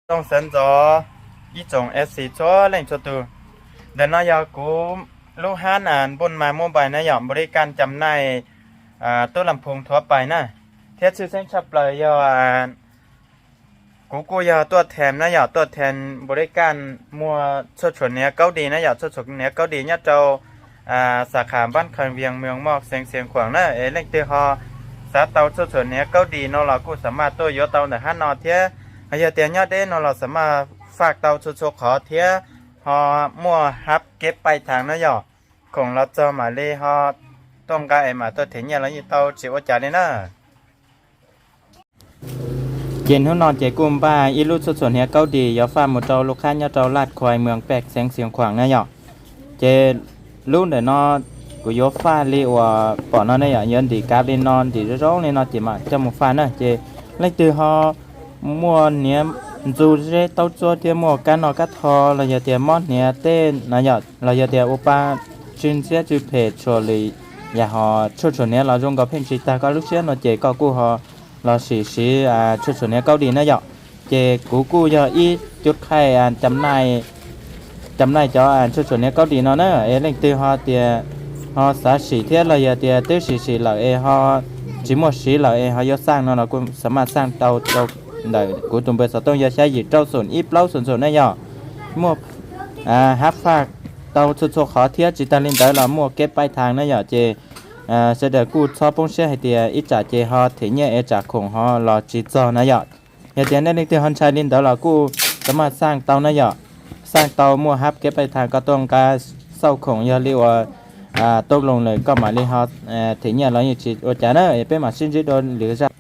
Tooj sawv ntxov ib tsoom F C txhua leej txhua tus. Ntawm no yog kuv lub hab npun mas mobile na yom, npu li kaj cam naij tub lam phoos thuav pais na. Thiab tshwj xeeb tshaj plaws yog kuv kuj yog tuaj them na yom, tuaj them npu li kaj muag tshuaj tshuam hniav kaub dis na yom, tshuaj tshuam hniav kaub dis nyob rau xav kham npab khaws vias moos moj xeev Xiav Khuam na. Es leej twg ho xav tau tshuaj tshuam hniav kaub dis no los kuj xam maj tuaj yuav tau ntawm hab no thiab. Ho yog tias nyob deb no los xam maj faj tau txhua txhua qhov thiab ho muaj hab keb paij thaas na yom. Khoom los txog mam li ho tuaj nqa es mam tuaj them nyiaj los yeej tau tsis ua cas li na. Ces hnub no ces kuj npaj ib lub tshuaj tshuam hniav kaub dis yuav faj mus rau lub qhab nyob rau Laj Khuai, moos Pej, xeev Xiav Khuam na yom. Ces lub ntawm no kuv yuav faj li uas pom no ne yom, yuav ntim kav li no, ntim zoo zoo li no ces mam coj mus faj na. Ces leej twg ho muaj hniav ntxu zeb taub tsuab thiab muaj kab noj kab tho los yog tias mob hniav tej no yom, los yog tias ua pa tsw ntxhiab tsw phem tshuam lwm yam, ho tshuaj tshuam hniav los zoo nkaus pheej tsis tag koj lub siab no ces koj kuj ho los sim siv tshuaj tshuam hniav kaub dis na yom. Ces kuv kuj yog ib cub qhaij cam naij cov tshuaj tshuam hniav kaub dis no na. Es leej twg ho tias ho xav sim thiab los yog tias twb sim sim lawm es ho tsis muaj siv lawm es ho yuav xaj no los kuj xam maj xaj tau rau ntawm kuv tus npawb xov tooj yog xya yim rau xoom ib plaub xoom xoom na yom. Muaj hab faj tau txhua txhua qhov thiab tsis tag li ntawd los muaj keb paij thaas na yom. Ces sawv daws kuj txhob poob siab hais tias ib tsam ces ho them nyiaj es tsam khoom ho los tsis txog na yom. Yog tias nej leej twg ho ntshai li ntawd los kuj xam maj xaj tau na yom. Xaj tau muaj hab keb paij thaas, koj tuaj nqa xauj khoom yog li uas tau loo lawm koj mam li ho them nyiaj los yeej tsis ua cas na. Peb mam sib ntsib dua lwm zaj.